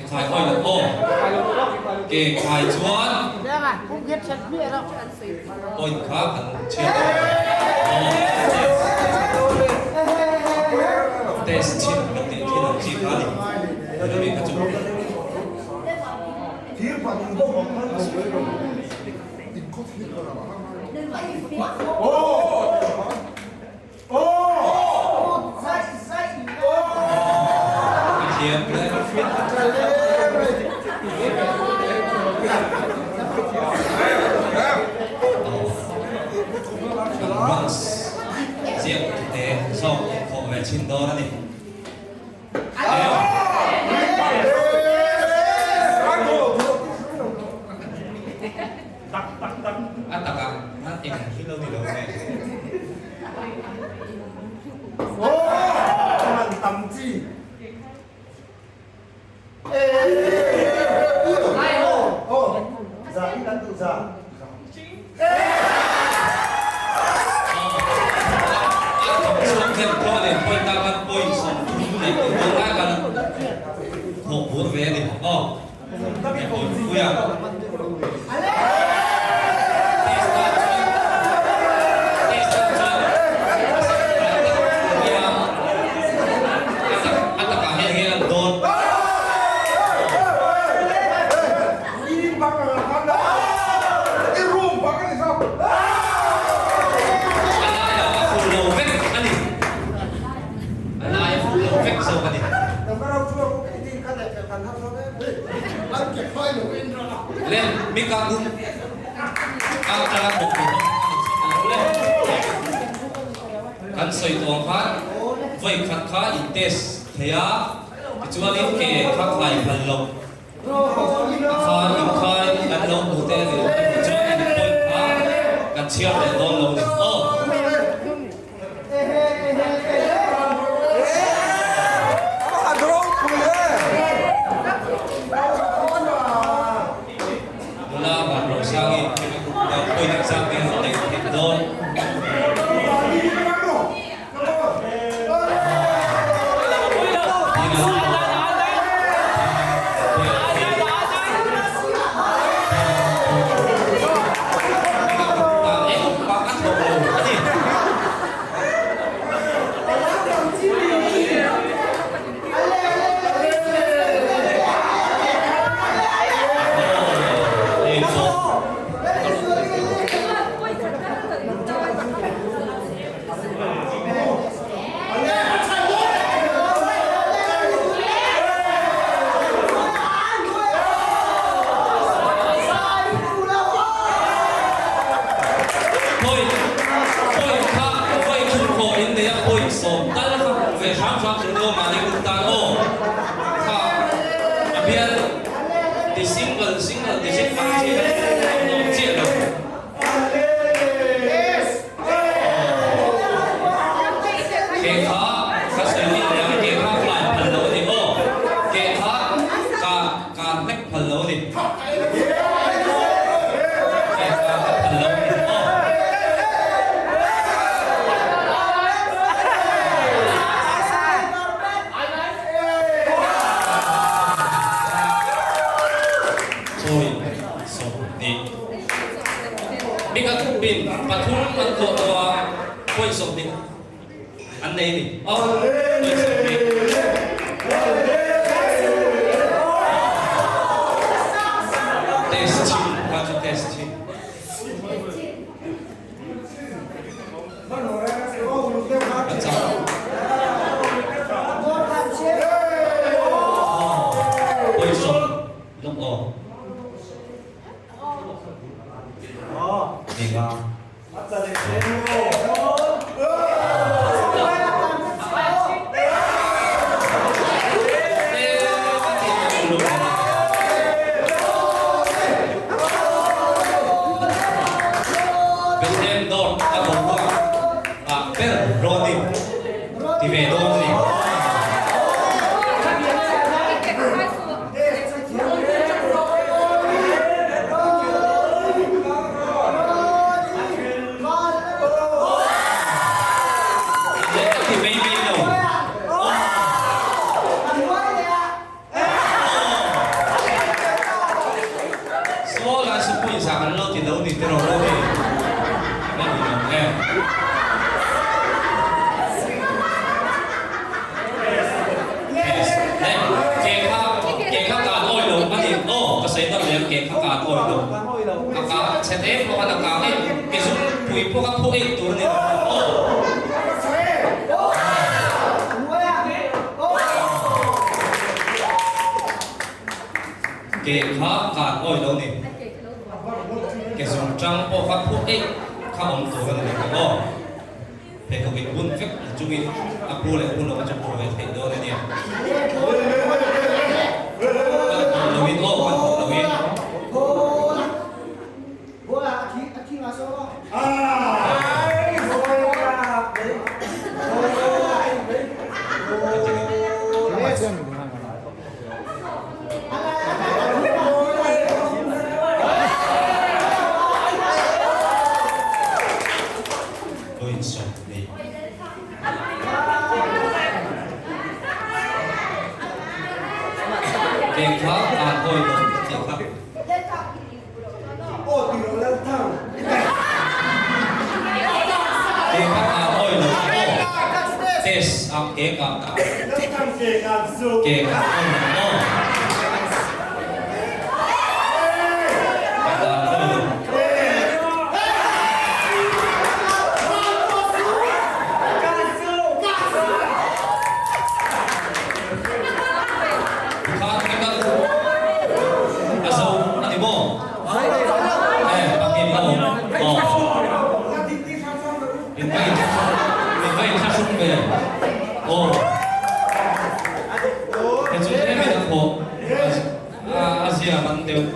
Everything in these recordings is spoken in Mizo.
Khai awi lo aw. Ke khai chuan point kha kan chhiat a aw. Test chhin kan tih thin ang chi kha a ni. Chumi kha chu. Runs ziak te zawk khawh ve chhin dawn a ni. A takah a eng hi lo ni lo ve. A thawk chhuak deuh tawh leh point ah khan point 30 leh tih dawn lai khan thawh bur ve a ni. Aw. Le Mika kum a atanga thawk tur ho khan an chhan lo le. Kan sawi tawh ang khan vawi khat kha in test thei a, tichuanin ke kha khai phal lo. A kha in khai kan lo hmu te a ni lo emaw chuan in point kha kan chhiar leh dawn lo ni. Aw. Nula van ro sangi point exam te an neih theih dawn. Pawi pawi kha vawi thum khawh in nei a pawi sawm tal kha hmuh ve hram hram tur ni aw mahni kut tan aw kha a bial ti single single digit ang chi kha chu a awm chiah lo. Ke kha ka sawi ni leh ang ke kha ka in phal lo a ni aw ke kha ka ka hnek phal lo a ni ke kha ka phal lo a ni aw. Chawi 20. Mika thupin pathum an khawh tawh a, point 20 an nei a ni. Aw, point 20. Test chhin kha chu test chhin. A chak. Point sawm lawk aw. Enga? Bethlehem North a boruak ah ber Ronnie ti ve dawn a ni. ti lo ni tiraw Rohi? A ni lo e. Yes. Le, ke kha, ke kha kan awi lo a ni. Aw, ka sawi dam leh ang, ke kha kan awi lo. A ka chhe te pawh khan a kang e, ke zum pui pawh kha phuah eih tur a ni lo. Aw. Ke kha kan awi lo ni. Ke zum tang pawh kha phuah eih kha awm tur a ni lo aw. Pheikhawk in bun vek na chungin a pu leh pu lo a chu pur ve theih dawn a nia. Kan hmuh lo in aw kan hmuh lo in. Ke kha aa hawi lo ka ti kha. Ke kha aa hawi lo aw. Test ah ke ka ka. Ke kha hawi lo aw. Ka hawi lo. Kha ka kal a zo a ti maw? Eh, pakin a awm. Aw. In va in in va inthlahrung ve. Aw. He chu tlem in a khawh a zia man deuh.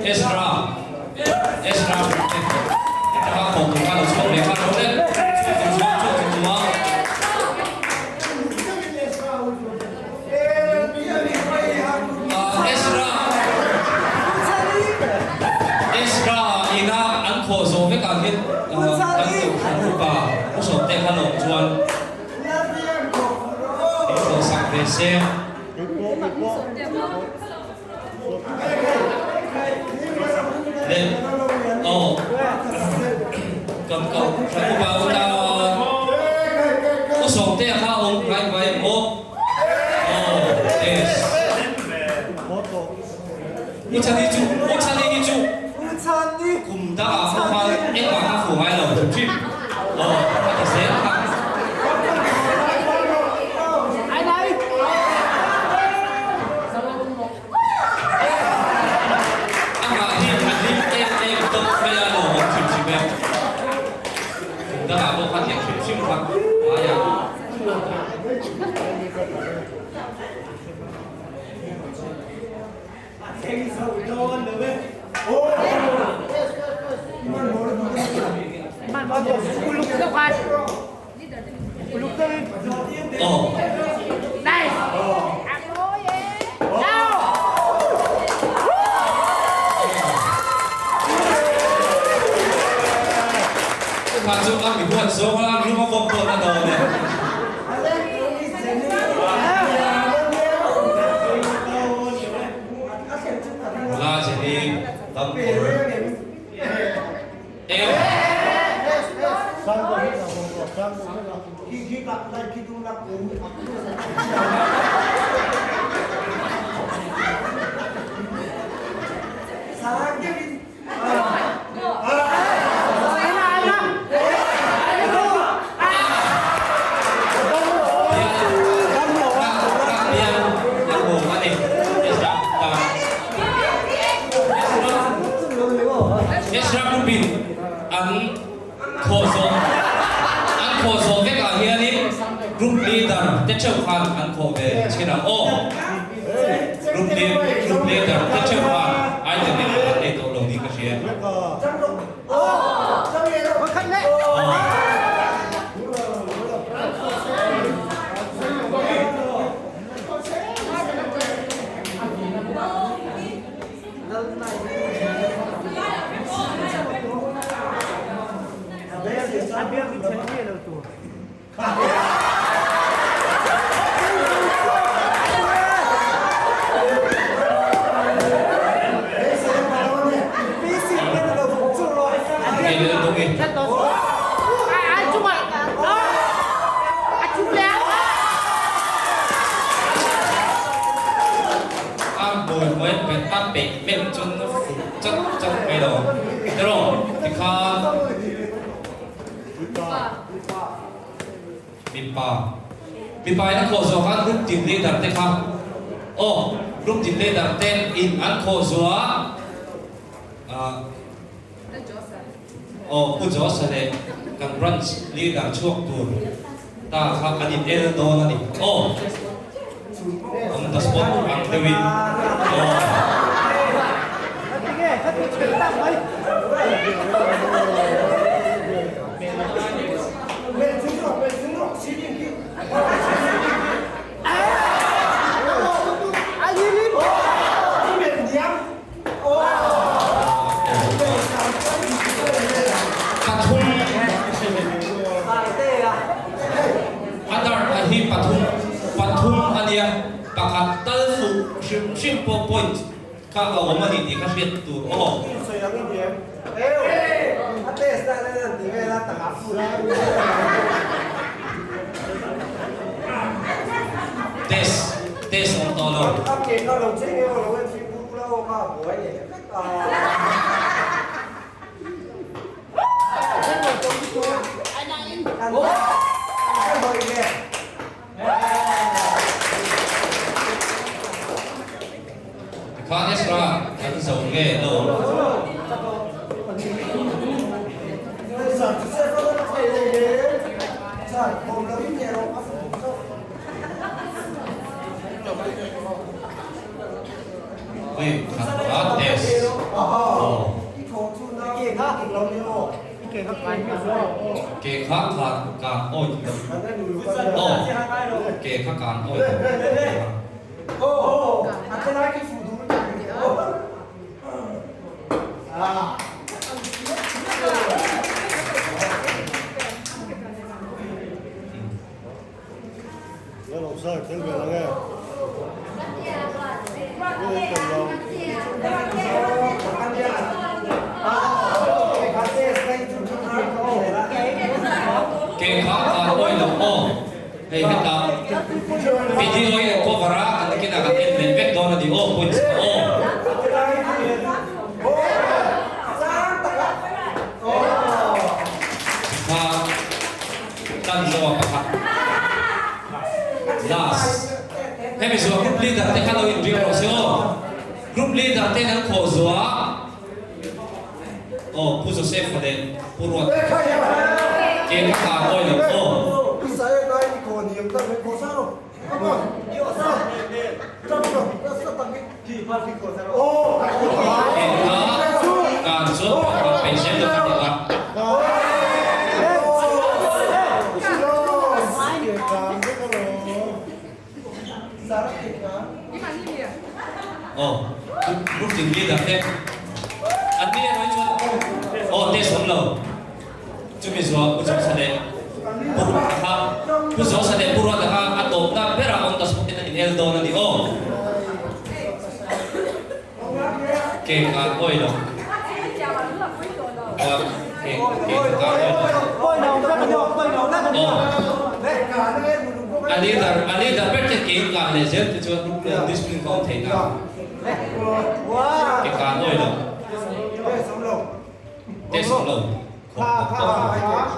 Ezra Ezra ina an khawh zawh vekah hian kan kohhran upa u sawmte kha lawm chuan min khawh sak ve se. Le aw kan kohhran upa u ta u sawmte kha awm ngai ngai em aw. U Chani chu, U Chani hi chu kum dangah pawh khan engmah kha fuh ngai lo hrim hrim. Aw, a ti zel kha. Amah hi a hlim em em tawp mai a lawmawm hrim hrim e. Kum dangah pawh khan tiang hrim hrim kha ngai a. Kha chu a mi huat zawng a lung a vawm dawn a dawn e. Nula Jenny dam kawr em. Ezra Rubin. An khawh zawh an khawh zawh vekah hianin group leader te theuh khan an khawh ve thin ang aw. Group group leader te theuh khan item in an nei tawh lo tih ka hria. A hmui hnuai pet a peih meuh chuan a fuh chat chat mai lo. Erawh tikhan mipa mipa in a khawh zawh khan group team leader te kha aw group team leader te in an khawh zuah ah Aw Pu Josa leh kan branch leader chhuak tur ta kha an in el dawn a ni. Aw on the spot ang deuhin aw. Pathum a darh a hi pathum pathum a nia pakhat tal fuh hrim hrim pawh point kha a awm a ni tih kha hriat tur aw. Test test awm tawh lo. Tikhan Ezra an zo nge lo? Hei khat a test aw. Ke kha khan kan awi lo. Aw ke kha kan awi lo. Ke kha khan awi lo aw. Hei heta video hi an cover a, an kinah kan en leh vek dawn a ni aw points kha aw. Kha tan zo a pakhat last hemi zuah group leader te kha lo in ring rawh se aw. Group leader ten an khawh zuah Aw Pu Joseph-a leh Pu Ruata ke kha kang awi lo aw. Ke kha kan chuan pakhat peih zel lo kha ti a. Aw, group team leader te an ni erawh hi chuan aw test awm lo. Chumi zuah Pu Josa leh Pu Ruata kha Pu Josa leh Pu Ruata kha a tawpna berah on the spot in an inel dawn a ni aw. Ke kan awi lo. Aw, ke ke kan awi lo. Aw. A leader a leader ber te ke in kan leh zel te chuan discipline ka awm thei na. Ke kan awi lo. Test awm lo. Khawp khawp tawp.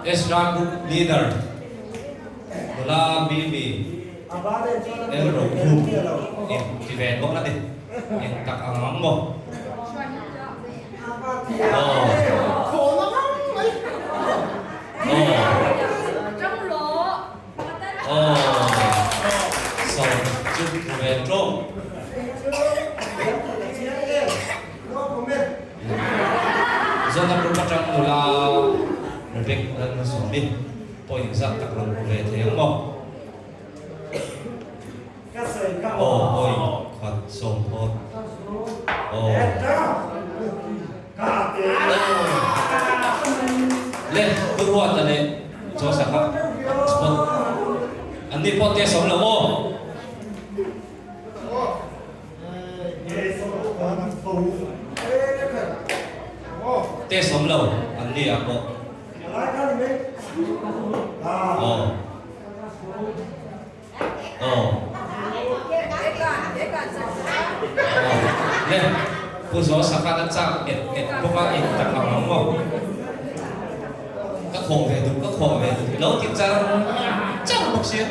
Ezra Group Leader nula Mimi El Rokhum in ti ve bawk a ni. Eng tak ang ang maw? Aw. Aw. Aw. Sawm chu hmu ve tlawm. Zona group atang nula Rebecca Lalmalsawmi pawh inzak tak rawn hmu ve thei ang maw? Aw awi khat sawmphawt aw Le Pu Ruata leh Joseph-a spot an ni pawh test awm lo aw. Test awm lo an ni ah pawh. Aw. Aw. Le, Pu Zosa khan a chak et et bawk a, eng tak ang ang maw? Ka khawh ve duh, ka khawh ve duh. Lo ti char char bawk sia.